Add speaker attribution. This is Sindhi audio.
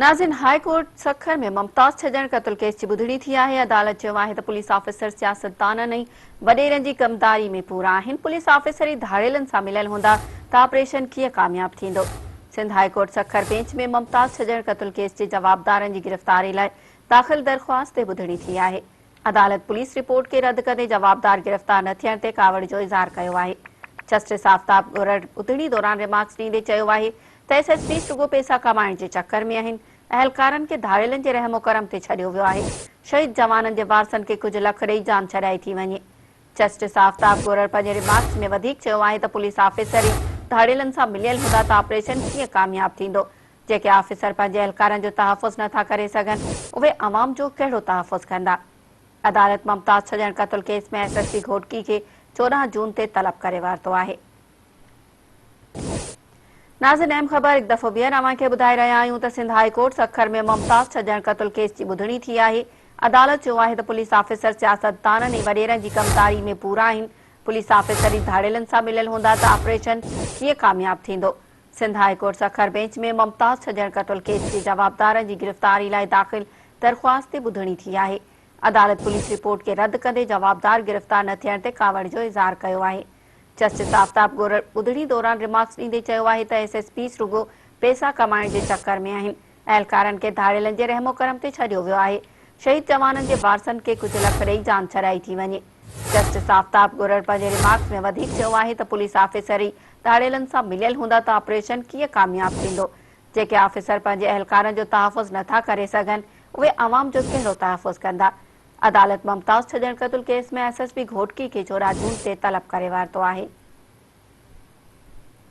Speaker 1: ناظرين هاء ڪورٽ سکر ۾ ممتاز ڇڄڻ قتل ڪيس جي ٻڌڻي ٿي آهي، عدالت چيو آهي ته پوليس آفيسر سياستدانن ۽ وڏيرن جي ڪمداري ۾ پورا آهن، پوليس آفيسر ئي ڌاڙيلن سان مليل هوندا ته آپريشن ڪيئن ڪامياب ٿيندو. Sindh high court Sukkur bench ۾ Mumtaz Chhajjan قتل ڪيس جي جوابدارن جي گرفتاري لاء داخل درخواست تي ٻڌڻي ٿي آهي. عدالت پوليس رپورٽ کي رد ڪندي جوابدار گرفتار نه ٿيڻ تي ڪاوڙ جو اظهار ڪيو آهي. جسٽس آفتاب ڳورڙ ٻڌڻي دوران ريمارڪس ڏيندي چيو آهي ته ايس ايس پيز رڳو پئسا ڪمائڻ جي چڪر ۾ آهن، اهلڪارن کي ڌاڙيلن جي رحم و ڪرم تي ڇڏيو ويو آهي، شهيد جوانن جي وارثن کي ڪجهه لک ڏئي جان ڇڏائي ٿي وڃي. جسٽس آفتاب ڳورڙ پنهنجي ريمارڪس ۾ وڌيڪ چيو آهي ته پوليس آفيسر ئي ڌاڙيلن سان مليل هوندا ته آپريشن ڪيئن ڪامياب ٿيندو، جيڪي آفيسر پنهنجي اهلڪارن جو تحفظ نه ٿا ڪري سگهن اهي عوام جو ڪهڙو تحفظ ڪندا؟ عدالت ممتاز ڇڄڻ قتل case ۾ S S P Ghotki کي 14 جون تي طلب ڪري ورتو آهي. ناظرين اهم خبر هڪ دفعو ٻيهر اوهان کي ٻڌائي رهيا آهيون ته سنڌ هاء ڪورٽ سکر ۾ ممتاز ڇڄڻ قتل ڪيس جي ٻڌڻي ٿي آهي عدالت چيو آهي ته پوليس آفيسر سياستدانن ۽ وڏيرن جي ڪمداري ۾ پورا آهن پوليس آفيسر ئي ڌاڙيلن سان مليل هوندا ته آپريشن ڪيئن ڪامياب ٿيندو Sindh high court Sukkur bench ۾ Mumtaz Chhajjan قتل ڪيس جي جوابدارن جي گرفتاري لاء داخل درخواست تي ٻڌڻي ٿي آهي. عدالت پوليس رپورٽ کي رد ڪندي جوابدار گرفتار نه ٿيڻ تي ڪاوڙ جو اظهار ڪيو آهي. جسٽس آفتاب ڳورڙ ٻڌڻي دوران ريمارڪس ڏيندي چيو آهي ته ايس ايس پيز رڳو پئسا ڪمائڻ جي چڪر ۾ آهن، اهلڪارن کي ڌاڙيلن جي رحم و ڪرم تي ڇڏيو ويو آهي، شهيد جوانن جي وارثن کي ڪجهه لک ڏئي جان ڇڏائي ٿي وڃي. جسٽس آفتاب ڳورڙ پنهنجي ريمارڪس ۾ وڌيڪ چيو آهي ته پوليس آفيسر ئي ڌاڙيلن سان مليل هوندا ته آپريشن ڪيئن ڪامياب ٿيندو، جيڪي آفيسر پنهنجي اهلڪارن جو تحفظ نه ٿا ڪري سگهن اهي عوام جو ڪهڙو تحفظ ڪندا. عدالت ممتاز ڇڄڻ قتل case ۾ S S P Ghotki کي 14 جون تي طلب ڪري ورتو آهي.